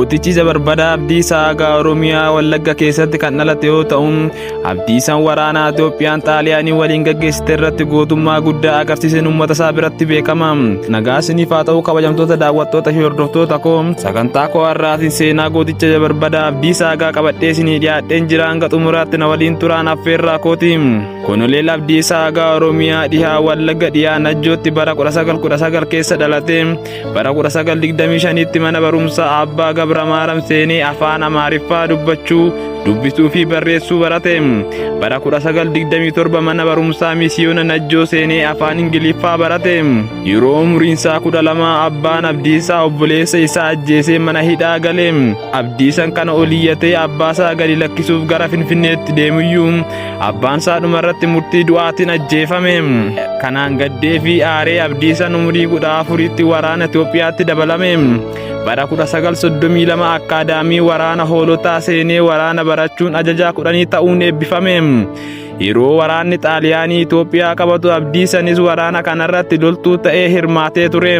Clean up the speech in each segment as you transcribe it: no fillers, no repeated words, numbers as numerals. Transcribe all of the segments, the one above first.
Gootichi Jabarbadaa Abdiisaa Aagaa Oromiyaa Wallagga keessatti kan dhalate yoo ta'u, Abdiisaan waraana Itoophiyaan Xaaliyaanii waliin gaggeessite irratti gootummaa guddaa agarsiiseen uummata isaa biratti beekama. Nagaa isiniif haa ta'u, kabajamtoota daawwattoota fi hordoftoota koo, sagantaa koo har'aatiin seenaa gooticha Jabarbadaa Abdiisaa Aagaa qabadhee isinii dhiyaadheen jira. Hanga xumuraatti na waliin turaan affeerraa kooti. Koloneel Abdiisaa Aagaa Oromiyaa dhihaa Wallagga dhiyaa Najjootti bara 1919 keessa dhalate. Bara 1925tti mana barumsaa Abbaa Gabra Maaram seenee afaan Amaariffaa dubbachuu, dubbisuu fi barreessuu barate. Bara 1927 mana barumsaa Misiyoona Najjoo seenee afaan Ingiliffaa barate. Yeroo umriinsaa 12 abbaan Abdiisaa obboleessa isaa ajjeesee mana hidhaa gale. Abdiisaan kana oliyyatee abbaasaa gadi lakkisuuf gara Finfinneetti deemuyyuu abbaan isaa dhumarratti murtii du'aatiin ajjeefame. Kanaan gaddee fi aaree Abdiisaan umurii 14tti waraana Itoophiyaatti dabalame. Bara 1932 akkaadaamii waraana Hoolotaa seenee waraana barachuun ajajaa 10 ta'uun eebbifame. Yeroo waraanni Xaaliyaanii Itoophiyaa qabatu Abdiisaanis waraana kanarratti loltuu ta'ee hirmaatee ture.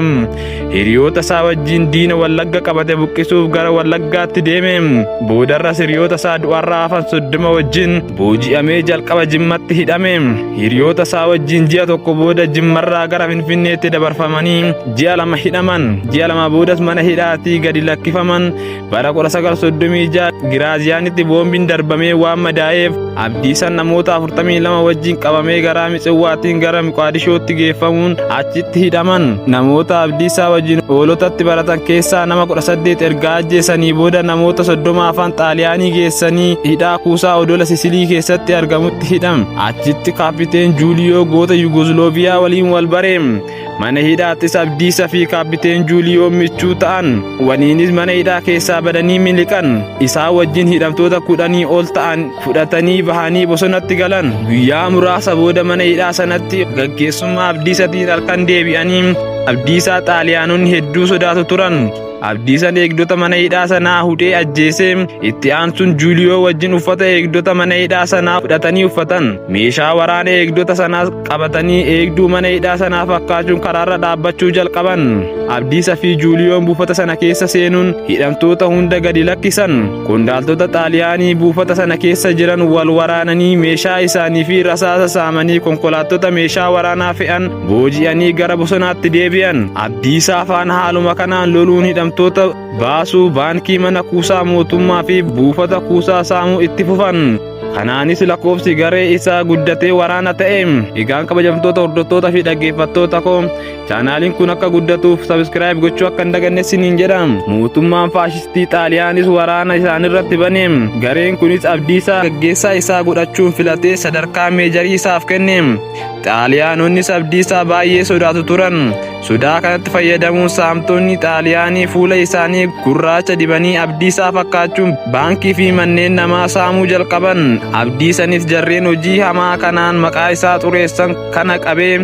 Hiriyoota isaa wajjin diina Wallagga qabate buqqisuuf gara Wallaggaatti deeme. Boodarras hiriyoota isaa du'arraa hafan 30 wajjin booji'amee jalqaba Jimmatti hidhame. Hiriyoota isaa wajjin ji'a tokko booda Jimmarraa gara Finfinneetti dabarfamanii ji'a 2 hidhaman. Ji'a 2 boodas mana hidhaatii gadi lakkifaman. Bara 1936 Giraaziyaanitti boombiin darbamee waan madaa'eef Abdiisaan namoota 42 wajjin qabamee gara Mitsiwwaatiin gara Moqaadishootti geeffamuun achitti hidhaman. Namoota Abdiisaa wajjin Hoolotatti baratan keessaa nama 18 erga ajjeesanii booda namoota 30 afaan Xaaliyaanii geessanii hidhaa kuusaa odola Sisilii keessatti argamutti hidhan. Achitti Kaappiteen Juuliyoo goota Yugoslooviyaa waliin wal bare. Mana hidhaattis Abdiisaa fi Kaappiteen Juuliyoo michuu ta'an. Waliinis mana hidhaa keessaa badanii miliqan. Isaan wajjin hidhamtoota 10 ol ta'an fudhatanii bahanii bosonatti galan. Guyyaa muraasa booda mana hidhaa sanatti gaggeessummaa Abdiisaatiin halkan deebi'anii Abdiisaa Xaaliyaanonni hedduu sodaatu turan. Abdiisaan eegdota mana hidhaa sanaa hudhee ajjeesee itti aansuun Juuliyoo wajjin uffata eegdota mana hidhaa sanaa fudhatanii uffatan. Meeshaa waraana eegdota sanaas qabatanii eegduu mana hidhaa sanaa fakkaachuun karaarra dhaabbachuu jalqaban. Abdiisaa fi Juuliyoon buufata sana keessa seenuun hidhamtoota hunda gadi lakkisan. Qondaaltota Xaaliyaanii buufata sana keessa jiran wal waraananii meeshaa isaanii fi rasaasa saamanii konkolaattota meeshaa waraanaa fe'an booji'anii gara bosonaatti deebi'an. Abdiisaa faana haaluma kanaan loluun hidhamtoota baasuu, baankii mana kuusaa mootummaa fi buufata kuusaa saamuu itti fufan. Kanaanis lakkoofsi garee isaa guddatee waraana ta'e. Egaan kabajamtoota hordoftoota fi dhaggeeffattoota koo, chaanaaliin kun akka guddatuuf subscribe gochuu akka hin daganne isiniin jedha. Mootummaan faashistii Xaaliyaanis waraana isaanirratti bane. Gareen kunis Abdiisaa gaggeessaa isaa godhachuun filatee sadarkaa meejarii isaaf kenne. Xaaliyaanonnis Abdiisaa baay'ee sodaatu turan. Sodaa kanatti fayyadamuun saamtonni Xaaliyaanii fuula isaanii gurraacha dibanii Abdiisaa fakkaachuun baankii fi manneen namaa saamuu jalqaban. Abdiisaanis jarreen hojii hamaa kanaan maqaa isaa xureessan kana qabee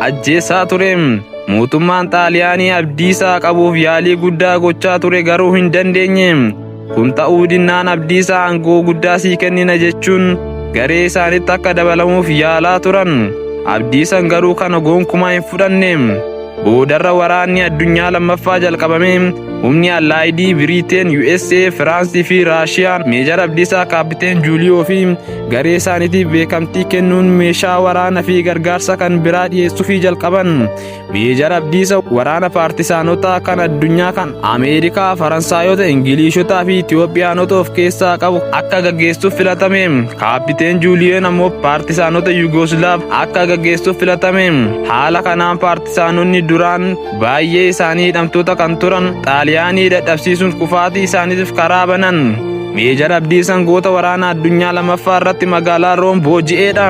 ajjeesaa ture. Mootummaan Xaaliyaanii Abdiisaa qabuuf yaalii guddaa gochaa ture, garuu hin dandeenye. Kun ta'uu dinnaan Abdiisaa aangoo guddaa sii kennina jechuun garee isaanitti akka dabalamuuf yaalaa turan. Abdiisaan garuu kana gonkumaa hin fudhanne. Boodarra waraanni addunyaa lammaffaa jalqabame. Humni Allaayidii Biriiteen, USA, Firaansii fi Raashiyaan Meejar Abdiisaa, Kaappiteen Juuliyoo fi garee isaaniitiif beekamtii kennuun meeshaa waraanaa fi gargaarsa kan biraa dhiyeessuufii jalqaban. Meejar Abdiisa waraana paartisaanotaa kan addunyaa kan Ameerikaa, Faransaayota, Ingiliishotaa fi Itoophiyaanota of keessaa qabu akka gaggeessuuf filatame. Kaappiteen Juuliyoon ammoo paartisaanota Yugoslaav akka gaggeessuuf filatame. Haala kanaan paartisaanonni duraan baay'ee isaanii hidhamtoota kan turan Xaaliyaanii dadhabsiisuun kufaatii isaaniitiif karaa banan. Meejar Abdiisaan goota waraana addunyaa lammaffaa irratti magaalaa Room booji'eedha.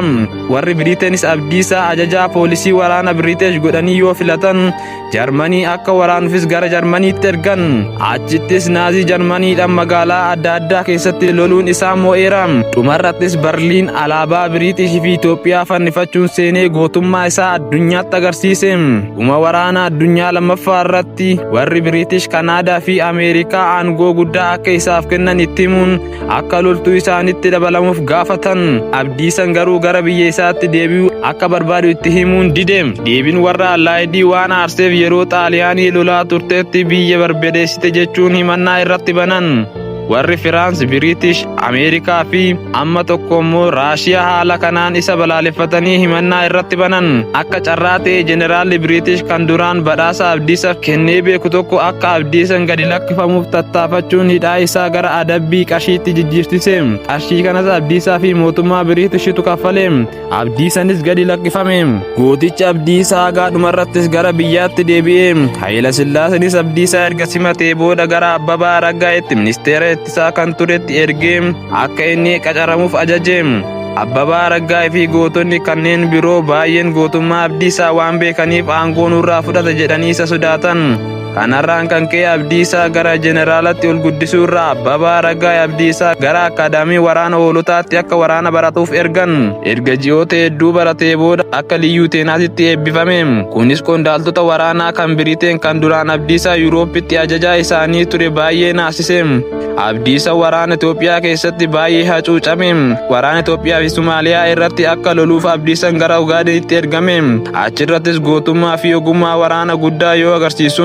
Warri Biriiteenis Abdiisaa ajajaa poolisii waraana Biriiteesh godhanii yoo filatan, Jarmanii akka waraanuufis gara Jarmaniitti ergan. Achittis Naazii Jarmaniidhaan magaalaa adda addaa keessatti loluun isaa moo'eera. Dhumarrattis Berliin alaabaa Biriitish fi Itoophiyaa fannifachuun seenee gootummaa isaa addunyaatti agarsiise. Dhuma waraana addunyaa lammaffaa irratti warri Biriitish, Kanaadaa fi Ameerikaa aangoo guddaa akka isaaf kennan itti himuun akka loltuu isaanitti dabalamuuf gaafatan. Abdiisan garuu gara biyya isaatti deebi'uu akka barbaadu itti himuun dide. Deebiin warra Allaayidii waan aarseef yeroo Xaaliyaanii lolaa turtetti biyya barbadeessite jechuun himannaa irratti banan. Warri Firaans, Biriitish, Ameerikaa fi amma tokko immoo Raashiyaa haala kanaan isa balaaleffatanii himannaa irratti banan. Akka carraa ta'e jeneraalli Biriitish kan duraan badhaasa Abdiisaaf kennee beeku tokko akka Abdiisan gadi lakkifamuuf tattaafachuun hidhaa isaa gara adabbii qarshiitti jijjiirsise. Qarshii kanas Abdiisaa fi mootummaa Biriitishitu kaffale. Abdiisanis gadi lakkifame. Gootichi Abdiisaa Aagaa dhumarrattis gara biyyaatti deebi'e. Hayila Sillaaseenis Abdiisaa erga simatee booda gara Abbabaa Araggaa'itti ministeera ittisaa kan turetti ergee akka inni qacaramuuf ajaje. Abbabaa Araggaa fi gootonni kanneen biroo baay'een gootummaa Abdiisaa waan beekaniif aangoo nurraa fudhata jedhanii isa sodaatan. Kanarraan kan ka'e Abdiisaa gara jeneraalatti ol guddisuu irraa Abbabaa Araggaa Abdiisaa gara akaadaamii waraana hoolotaatti akka waraana baratuuf ergan. Erga ji'oota hedduu baratee booda akka liyyuu teenaatitti eebbifame. Kunis qondaaltota waraanaa kan Biriteen kan duraan Abdiisaa Yuurooppitti ajajaa isaanii ture baay'ee naasise. Abdiisa waraana Itoophiyaa keessatti baay'ee hacuucame. Waraana Itoophiyaa fi Somaaliyaa irratti akka loluuf Abdiisan gara Ugaadenitti ergame. Achirrattis gootummaa fi ogummaa waraana guddaa yoo agarsiisu,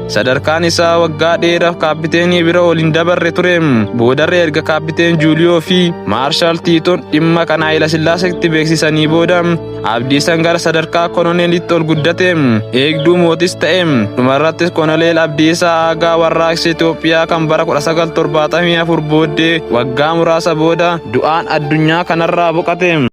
sadarkaan isaa waggaa dheeraaf kaapiteenii bira ol hin dabarre ture. Boodarra erga kaapiteen Juuliyoo fi Maarshaal Tiitoon dhimma kana Hayila Sillaaseetti beeksisanii booda, Abdiisan gara sadarkaa kononeelitti ol guddate. Eegduu mootis ta'e. Dhumarrattis Konoleel Abdiisaa Aagaa warraaqsa Itoophiyaa kan bara 1974 booddee waggaa muraasa booda du'aan addunyaa kanarraa boqate.